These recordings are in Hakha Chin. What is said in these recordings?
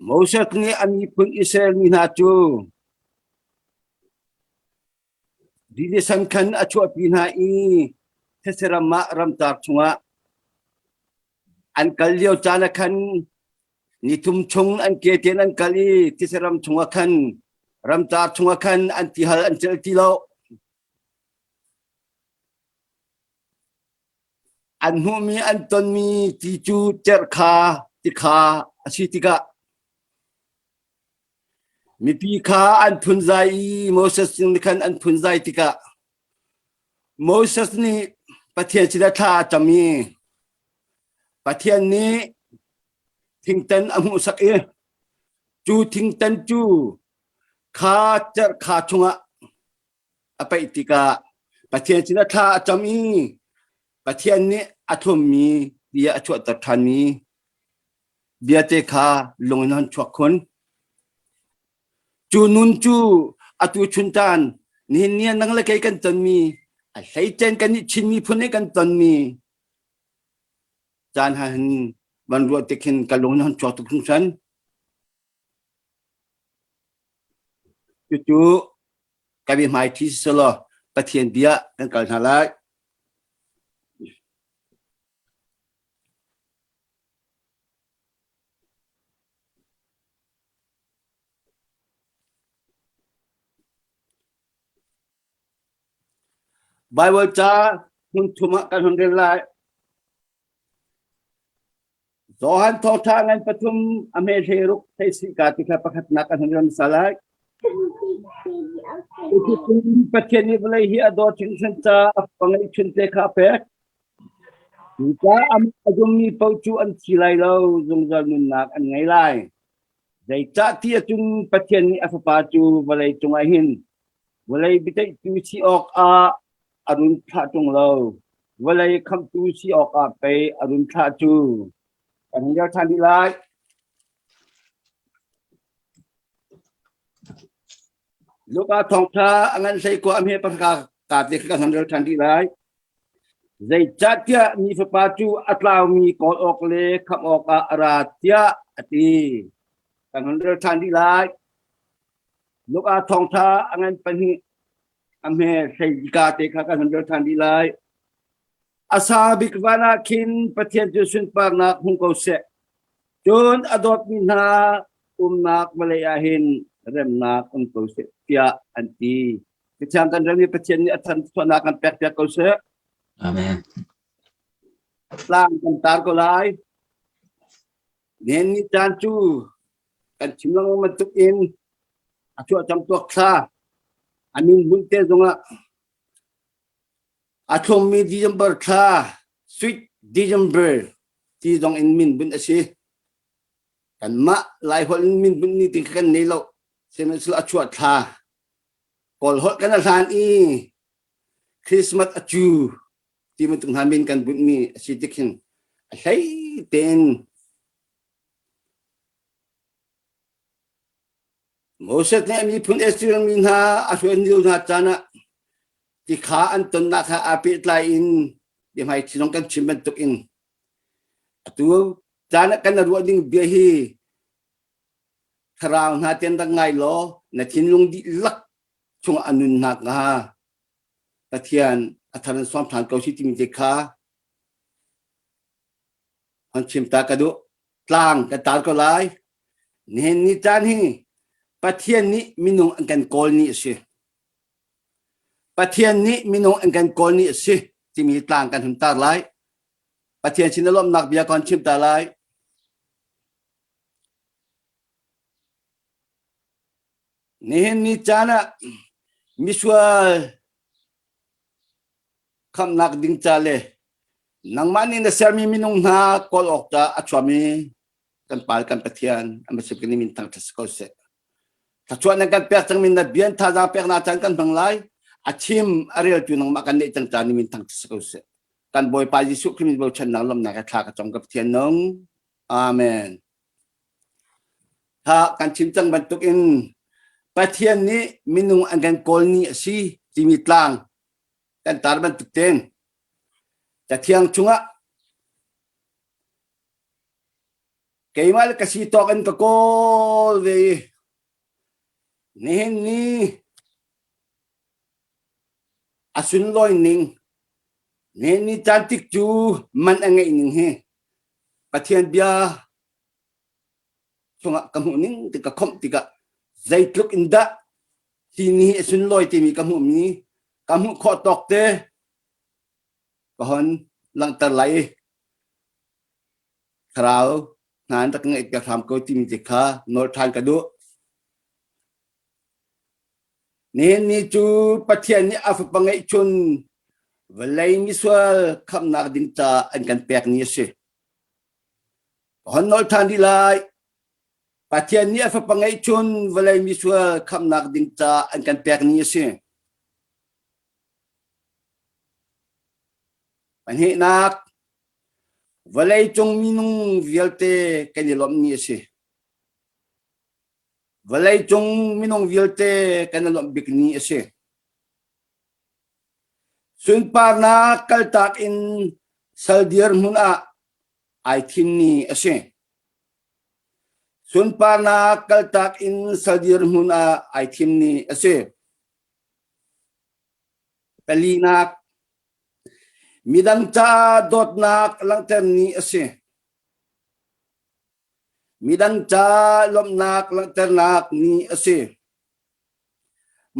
Moses nih a miphun Israel mi hna cu rili sen khan a chuahpi hna i thetse ram ah ramcar chungah an kal lio caan ah khan nithum chung an ke tein an kal i thetse ram chungah khan ramcar chungah khan an tihal an celh ti lo. An hmuhmi an tonmi ti cu cerh kha ti kha a si tikah mipi kha an phunzai i Moses nih khan an phunzai tikah Moses nih Pathian sinah thla a cam i Pathian nih thingtan a hmuhsak i cu thingtan cu kha cerh kha chungah a paih tikah Pathian sinah thla a cam i Pathian nih a thlummi bia a chuahter ṭhanmi biate kha lung in hon chuak khun. Cu nun cu atu chun caan nihin ni ah nang le kei kan tonmi a hleicen kan nih Chin miphun nih kan tonmi caan ha hin van ruah tik hin ka lung in hon chuak tuk hringhran. Cucu ka biahmaiṭhi siselaw Pathian bia kan kal hna lai. Baibal ca hmun thum ah kan hun rel lai. Johan thawngṭha ngan pathum a hme hle ruk thei si ka ti kha pakhatnak kan hun rel hmasa lai. Pathian nih vawlei hi a dawt hringhran caah a ngeihchun te kha a pek. Cucaah amah a zummi paoh cu an thi lai lo, zungzal nunnak an ngei lai. Zeicah ti ahcun Pathian nih a Fapa cu vawlei cungah hin vawlei biaceihtu si awkah a run thlah ṭung lo, vawlei khamhtu si awkah pei a run thlah cu. Kan hung rel ṭhan dih lai. Luka thawngṭha a ngan hlei kua a hme pakhat ka te kha kan hon rel ṭhan dih lai. Zeicahtiah mi fapa cu a tlaumi kawl awk le khamh awkah a ra tiah a ti. Kan hon rel ṭhan dih lai. Luka thawngṭha a ngan pahnih a hme hlei ka te kha kan hon rel ṭhan dih lai. A sa bik van ah khin Pathian cu sunparnak hmu ko seh. Cun a dawtmi hna umnak vawlei ah hin remnak um ko seh tiah an ti. Cathiang kan rel i Pathian nih a thanchuahnak kan pekpiak ko seh. Amen. Tlang kan tar ko lai. Nen ni caan cu kan chim lengmang bantuk in a chuah cang tuak thla a min hmun te zongah a thlummi December thla sweet December ti zong in min bunh a si. Kanmah Laiholh in min bunh ni ti kan nei lo. Sihmanhsehlaw a chuah thla Kawl holh kan a hlan i Christmas a cu ti bantuk hna min kan bunhmi a si tik hin a hlei tein Moses nih a miphun Israel mi hna a hruai lio hna caan ah tikha an tonnak kha aa pehtlai in biahmaiṭhi zong kan chim bantuk in atu caan ah kan ruah ding bia hi thlarau hna tian rak ngai law na thinlung dihlak chungah a nunnak hnga Pathian a thar in sawm ṭhan ko si timi te kha hon chim ta ka duh. Tlang kan tar ko lai. Nihin ni caan hi Pathian nih minung an kan kawl ni a si. Pathian nih minung an kan kawl ni a si timi tlang kan hun tar lai. Pathian sin a lawmhnak bia kan chim ta lai. Nihin ni caan ah misual khamhnak ding ca le nangmah nih na sermi minung hna kawl awk ca a chuami kan pa kan Pathian a masip kan min thang ṭha ko seh. Thluachuah nan kan pek cangmi na bian thazaang peknak caan kan hmang lai. A chim a reltu nangmah kan neih cang caan min thang ṭha ko seh. Kan Bawipa Jesuh Khrist bochannak lawmhnak he thla ka cam ka Pathian nung. Amen. Tha kan chim cang bantuk in Pathian nih minung an kan kawl ni a si timi tlang kan tar bantuk ten Cathiang chungah. Keimah le ka si tawk in ka kawl ve i nihin ni a sunlawi ning nihin ni caan tik cu man a ngeih ning hi Pathian bia chungah ka hmuh ning ti ka khomh tikah zeitluk in dah hi ni hi a sunlawi timi ka hmuhmi ka hmuh khawh tawk te ka hon langhter lai i thlarau hna an rak ngaih piak hram ko timi te kha nawl ṭhan ka duh. Nihin ni cu Pathian nih a fapa ngeihchun vawlei misual khamhnak ding ca an kan pek ni a si. Ka hon nawl ṭhan rih lai. Pathian nih a fapa ngeihchun vawlei misual khamhnak ding ca an kan pek ni a si. Pahnihnak, vawleicung minung vialte kan i lawmh ni a si. Vawleicung minung vialte kan i lawmh bik ni a si. Sunparnak kaltak in sal dirhmun ah ai thim ni a si. Sunparnak kaltak in sal dirhmun ah ai thim ni a si. Palinak, midang caah dawtnak langhter ni a si. Midang ca lawmhnak langhternak ni a si.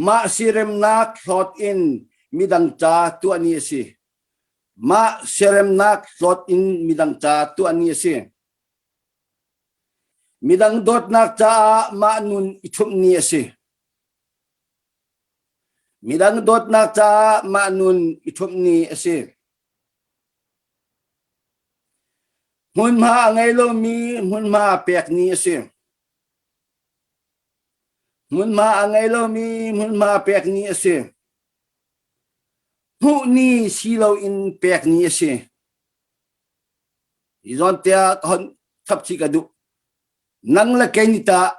Mah siaremnak hlawt in midang ca tuah ni a si. Mah siaremnak hlawt in midang ca tuah ni a si. Midang dawtnak caah mah nun i ṭhumh ni a si. Midang dawtnak caah mah nun i ṭhumh ni a si. Hmunhma a ngei lomi hmunhma pek ni a si. Hmunhma a ngei lomi hmunhma pek ni a si. Hmuh ni si loin pek ni a si. Hi zawn tiah ka hon chap chih ka duh. Nang le kei ni tah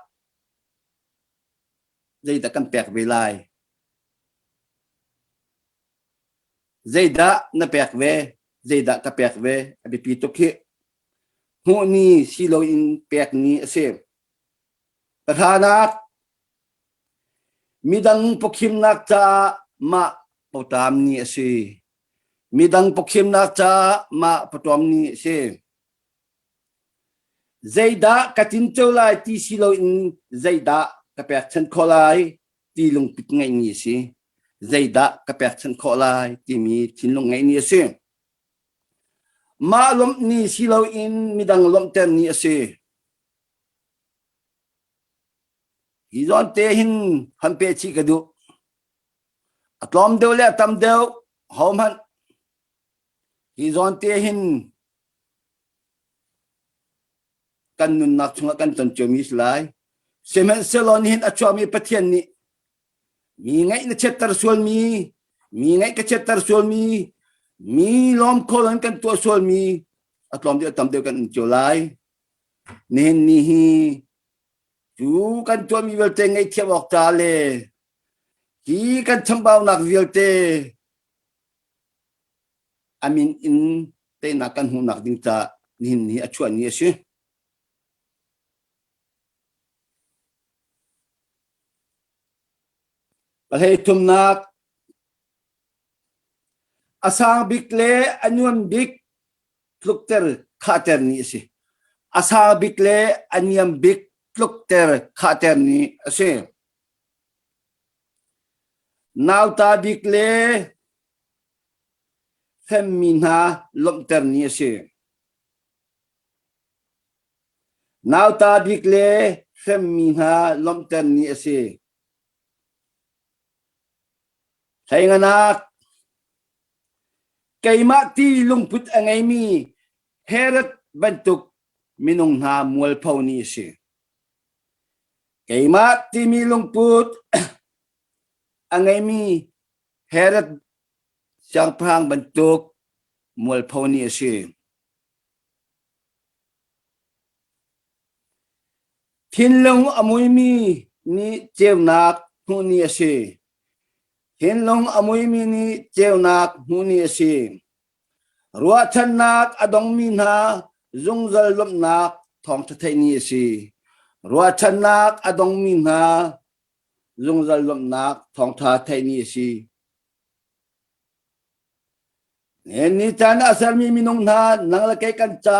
zeidah kan pek ve lai? Zeidah na pek ve? Zeidah ka pek ve? A biapi tuk hi. Hmuh ni si loin pek ni a si. Pahranak midang pawkhimnak caah mah pawṭam ni a si. Midang pawkhimnak caah mah pawṭawm ni a si. Zeidah ka tinco lai ti si loin zeidah ka pekchanh khawh lai ti lungput ngeihmi a si. Zeidah ka pekchanh khawh lai timi thinlung ngeihmi a si. Mah lawmh ni si loin midang lawmhter ni a si. Hi zawn te hin han pe chih ka duh. A tlawm deuh le a tam deuh hohmanh hi zawn te hin kan nunnak chungah kan ton ciomi si lai. Sihmanhsehlaw nihin a chuakmi Pathian nih mi ngaih na chiatter sualmi, mi ngaih ka chiatter sualmi, mi lawm kho loin kan tuah sualmi a tlawm deuh tam deuh kan um cio lai. Nihin ni hi cu kan tuahmi vialte ngaihthiam awk ca le hi kan chambaunak vialte a min in teinak kan hmuhnak ding ca nihin ni a chuah ni a si. Pahlei thumnak a sang bik le a nuam bik tlukter khahter ni a si. A sang bik le a niam bik tlukter khahter ni a si. Nauta bik le hremmi hna lawmhter ni a si. Nauta bik le hremmi hna lawmhter ni a si. Hleinganak Keimah ti lungput a ngeimi Herod bantuk minung hna mualpho ni a si. Keimah timi lungput a ngeimi Herod siangpahrang bantuk mualpho ni a si. Thinlung a muimi nih ceunak hmuh ni a si. Thinlung a muimi nih ceunak hmuh ni a si. Ruahchannak a dongmi hna zungzal lawmhnak thawngṭha theih ni a si. Ruahchannak a dongmi hna zungzal lawmhnak thawngṭha theih ni a si. Ni caan a sermi minung hna nang le kei kan ca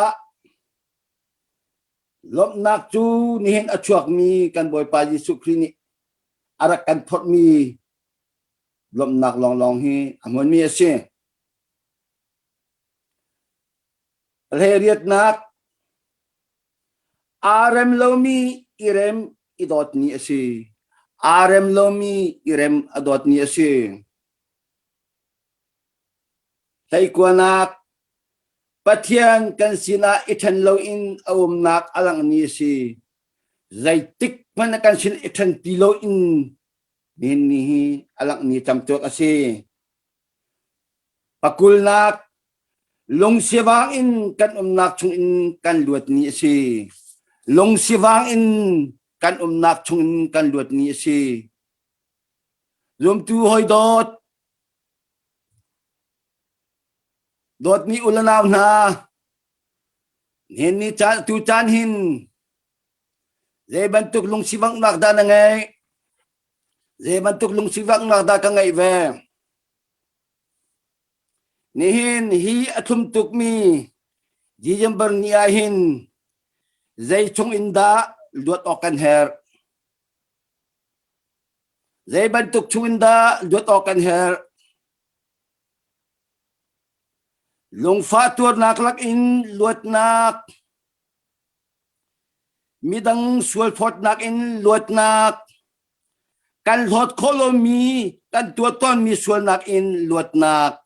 lawmhnak cu nihin a chuakmi kan Bawipa Jesuh Khrih nih a rak kan phorhmi lawmhnak lawnglawng hi a hmunmi a si. Hleriatnak aa rem lomi i rem i dawtni a si. Aa rem lomi i rem a dawtni a si. Hleikuanak Pathian kan sinah i ṭhen loin a umnak a langhmi a si. Zeitik hmanh kan sin i ṭhen ti loin nihin ni hi a langhmi camtuak a si. Pakulnak lungsivang in kan umnak chungin kan luat ni a si. Lungsivang in kan umnak chungin kan luat ni a si. Zumtu hawi dawt, dawtmi u le nau hna, nihin ni caan tu caan hin zei bantuk lungsivanghnak dah na ngeih? Zei bantuk lungsivanghnak dah ka ngeih ve? Nihin hi a thlum tukmi December ni ah hin zei chung in dah luat awk kan herh? Zei bantuk chung in dah luat awk kan herh? Lungfah tuarnak lakin luatnak, midang sualphawtnak in luatnak, kan hlawt khawh lomi kan tuah tawnmi sualnak in luatnak,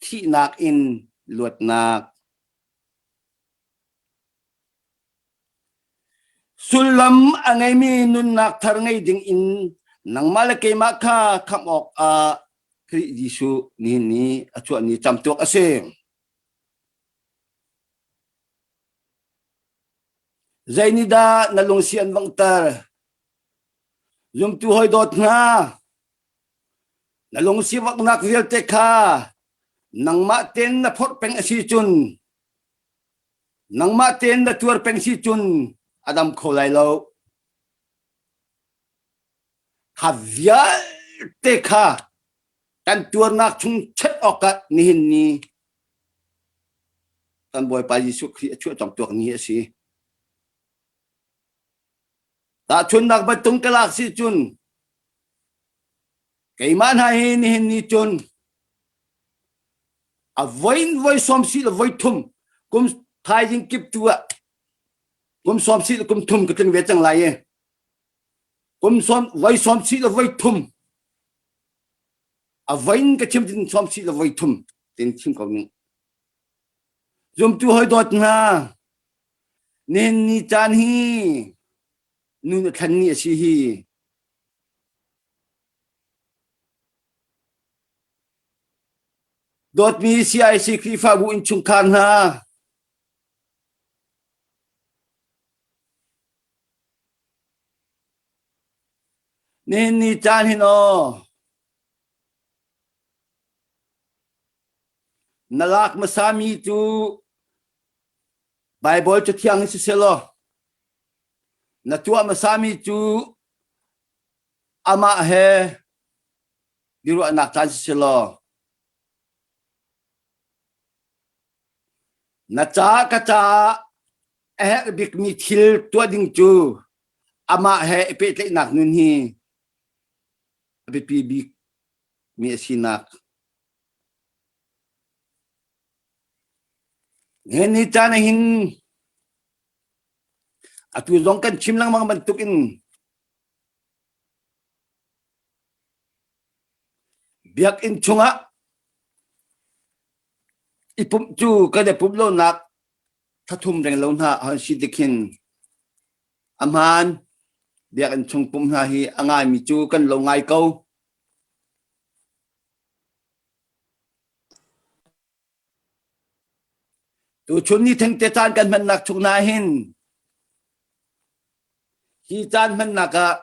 thihnak in luatnak. Sullam a ngeimi nunnak thar ngei ding in nangmah le keimah kha khamh awkah Khrih Jesuh nihin ni a chuah ni camtuak a si. Zei nih dah na lungsi an vanghter? Zumtu hawi dawt hna, na lungsi vaknak vialte kha nangmah tein na phorh peng a si cun nangmah tein na tuar peng si cun a dam kho lai lo. Kha vialte kha kan tuarnak chung chet awkah nihin ni kan Bawipa Jesuh Khrih a chuah cangtuak ni a si. Tahchunnak bantung ka lak si cun keimah hna hi nihin ni cun a voin voi sawm si le voi thum kum thaizing kip tu ah kum sawm si le kum thum ka tling ve cang lai i kum sawm voi sawm si le voi thum a voin ka chim tin sawm si le voi thum tin chim ko ning zumtu hoi dawt hna nihin ni caan hi nun a thlan ni a si hi dawtmi CIC Khrihfabu innchungkhar hna Nihin ni caan hin aw na lak hmasami cu Baibal Cathiang in siseh law na tuah hmasami cu amah he biaruahnak caan siseh law na ca ka caah a herh bikmi thil tuah ding cu amah he i pehtlaihnak nun hi a biapi bik mi a sinak. Nihin ni caan ah hin atu zong kan chim lengmang bantuk in biakinn chungah i pumh cu kan i pumh lonak thathum reng lo hna hon si tikhin a hmaan biakinn chung pumh hna hi a ngaimi cu kan lo ngai ko. Tuchun ni thengte caan kan hmannak chung na hin hi caan hmannak ah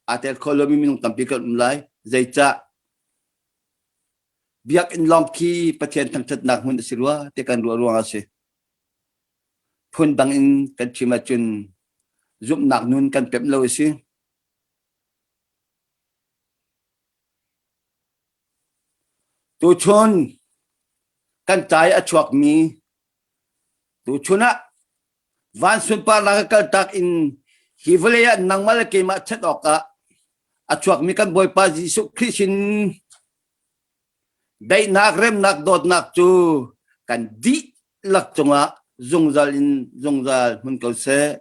aa tel kho lomi minung tampi kan um lai. Zeicah? Biakinn lawng khi Pathian thangṭhatnak hmun a si rua ti kan ruah ruangah a si. Phundang in kan chim ahcun zumhnak nun kan pemh lo a si. Tuchun kan ca i a chuakmi tuchun ah van sunparnak a kaltak in hi vawlei ah nangmah le keimah chat awkah a chuakmi kan Bawipa Jesuh Khrih sin daihnak remnak dawtnak cu kan dihlak cungah zungzal in zungzal hmun ko seh.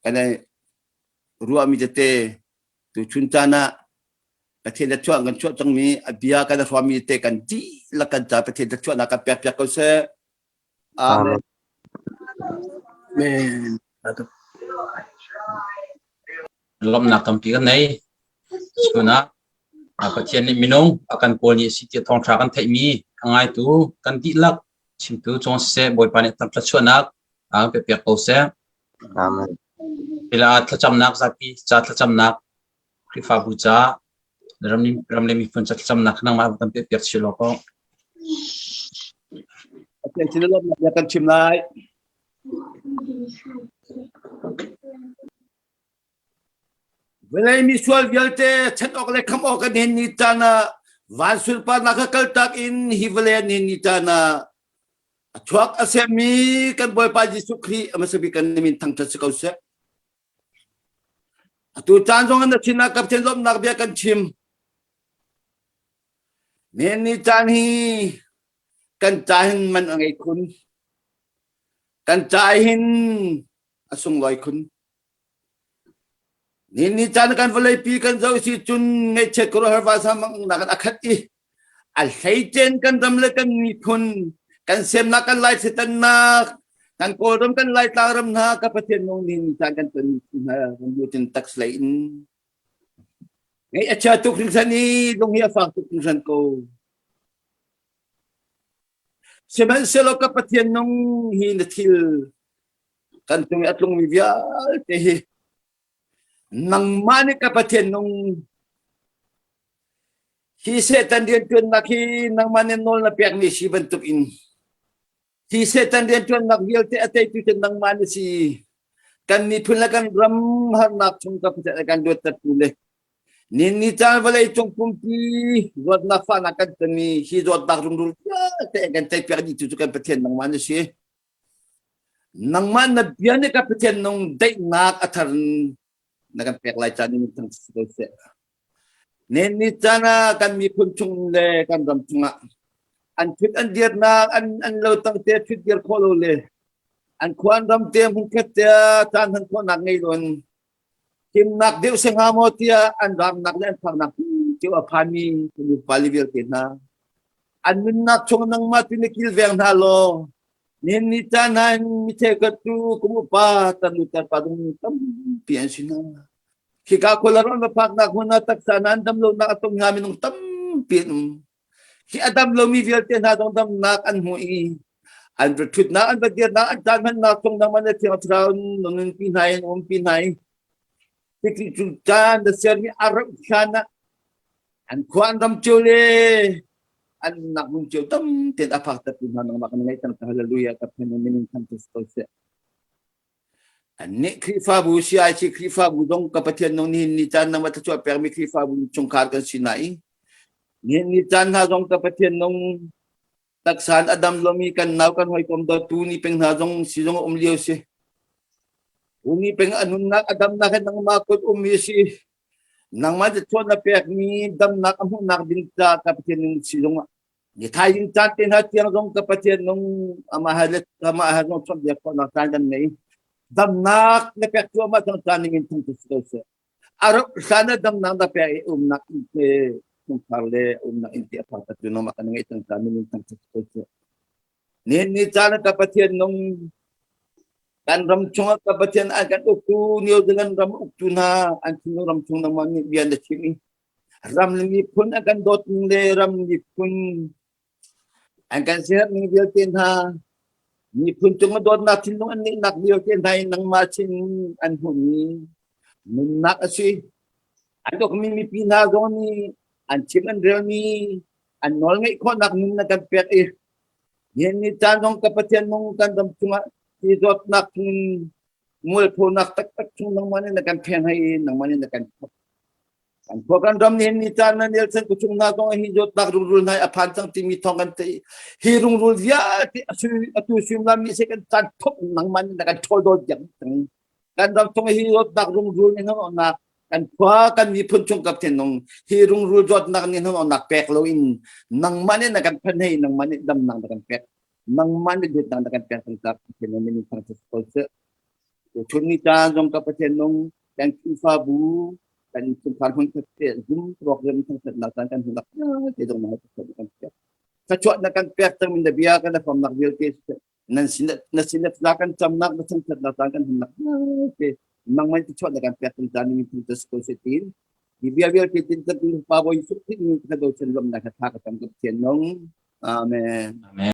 Kan i ruahmi tete tuchun caan ah Pathian le chuah kan chuah cangmi a bia kan hrawmmi te kan dihlak kan ca Pathian le chuahnak kan pek piak ko seh. Amen. Amen. Lawmhnak tampi kan nei. Chun ah Pathian nih minung a kan kawl ni a si tiah thawngṭha kan theihmi a ngaitu kan dihlak chimtu cung siseh Bawipa nih thluachuahnak a kan pek ko seh. Amen. Ila thlacamnak zapi ca thlacamnak Khrihfabu ca ram ram le miphun ca thlacamnak nangmah kan pek piak chih law ko. Pathian sin lawmhnak bia kan chim lai. Vawlei misual vialte chan awk le kham awk an hin ni caan ah van sunparnak kha kaltak in hi vawlei an hin ni caan ah a chuak a semmi kan Bawipa Jesuh Khrih a hmasa bik kan min thangṭhat si ko seh. Atu caan zong na sinah ka Pathian lawmhnak bia kan chim. Nihin ni caan hi kan ca hin man a ngei khun. Kan ca hin a sunglawi khun. Nihin ni caan kan vawleipi kan zoh si cun ngaihchiat khuaruahhar vasa nak a khat i a hleicen kan ram le kan miphun kan semnak kan lai setannak kan kawlram kan lai tlangram hna ka Pathian nung nihin ni caan kan ton hna kan bu cun tax lei in ngaih a chia tuk hringhran i lung hi a fak tuk hringhran ko. Sihmanhsehlaw ka Pathian nung hi na thil kan cung i a tlungmi vialte hi nangmah nih ka Pathian nung hi Satan rianṭuannak hi nangmah nih nawl na pekmi si bantuk in hi Satan rianṭuannak vialte a teitu cu nangmah na si. Kan miphun le kan ram harnak chung ka Pathian a kan luattertu le nin ni caan vawlei cung pumpi zawtnak fahnak kan tonmi hi zawtnak rungrul vialte kan teipiak dihtu cu kan Pathian nangmah na si. Nangmah na bia nih ka Pathian nung daihnak a thar na kan pek lai caan in thang si ko seh. Nen ni caan ah kan miphun chung le kan ram chungah an thut an dirnak an an lo tang te thut dir khawh lo le an khua an ram te hmunkhat te caan hman khawhnak ngei loin himnak deuh se hnga maw tiah an ramnak le an phaknak cio a phanmi kan pali vialte hna an nunnak chung nangmah tu na kilveng hna law nihin ni caan ah mi cheukhat cu kum upa tarnu tarpa ding tampi an si hna khika khuala ram va phaknak hmun ah taksa na an dam lonak a tong hnga minung tampi an um hi a dam lomi vialte hna zong damnak an hmu i an va ṭhutnak an va dirnak an caan hmannak chung nangmah na thiang thlarau na nunpi hna in umpi hna i Tikri cu caan na sermi a rauh hlan ah an khua an ram cio le an nak hmun cio tam tein a phak tertu hna nangmah kan ngaih cang hallelujah ka phen min tham tu ko seh Annih Khrihfabu CIC Khrihfabu zong ka Pathian nung nihin ni caan nangmah thluachuah pekmi Khrihfabu chungkhar kan si na i nihin ni caan hna zong ka Pathian nung taksa in a dam lomi kan nau kan hawikom dawtu ni peng hna zong si zong a um lio si. Uni peng a nunnak a damnak he nangmah kut ummi si. Nangmah thluachuah na pekmi damnak a hmuhnak ding ca ka Pathian nung si zong ni thaizing caan te hna tiang zong ka Pathian nung amah he le amah he zong chawnhbiak khawhnak caan kan ngei. Damnak na pek cuahmah cang caan ning in thung si ko seh. A rauh hlan ah damnak na pek i umnak inn te chungkhar le umnak inn te a phak tu nomah kan ngeih cang caan ning in thang si ko seh. Nihin ni caan ka Pathian nung kan ram chungah ka Pathian an kan uktu New Zealand ram uktu hna an chung ram chung nangmah nih bia na chim i ram le miphun an kan dawt ning le ram miphun an kan siaherh ning vialte hna miphun cung a dawtnak thinlung an ngeihnak vialte hna in nangmah sin an hmuhmi nunnak a si. An ukmi mipi hna zong nih an chim an relmi an nawl ngeih khawhnak nun na kan pek i. Nihin ni caan zong ka Pathian nung kan ram chungah hi zawtnak chungin mualphonak taktak chung nangmah nih na kan phen hai i nangmah nih na kan phok. Kan khua kan ram nihin ni caan na Nelson kuchung hna zong hi zawtnak rungrul hna a phan cang timi thawng kan theih. Hi rungrul vialte atu suimilam nih se kan caan thok nangmah nih na kan ṭhawl dawl piak cang. Kan ram chung hi zawtnak rungrul nih hnahnawhnak kan khua kan miphun chung kap thinlung hi rungrul zawtnak nih hnahnawhnak pek loin nangmah nih na kan phan hei nangmah nih damnak na kan pek nangmah nih dawtnak na kan pek tangtak Pathian nung min thangṭhat ko seh. Chun ni caan zong ka Pathian nung kan Khrihfabu kan innchungkhar hmun khat te zum rawk zem thangṭhatnak caan kan hmuhnak te zong na kan pek. Thluachuah na kan pek cang min na bia kan na famnak vialte nan sin na sin na kan camnak na thangṭhatnak caan kan hmuhnak vialte nangmah ti chuah na kan pek cang caan min thangṭhat ko seh tin hi bia vialte tin kan pa Bawi Jesuh Khrih min ka do chen lomnak tha ka tam ka Pathian nung. Amen. Amen.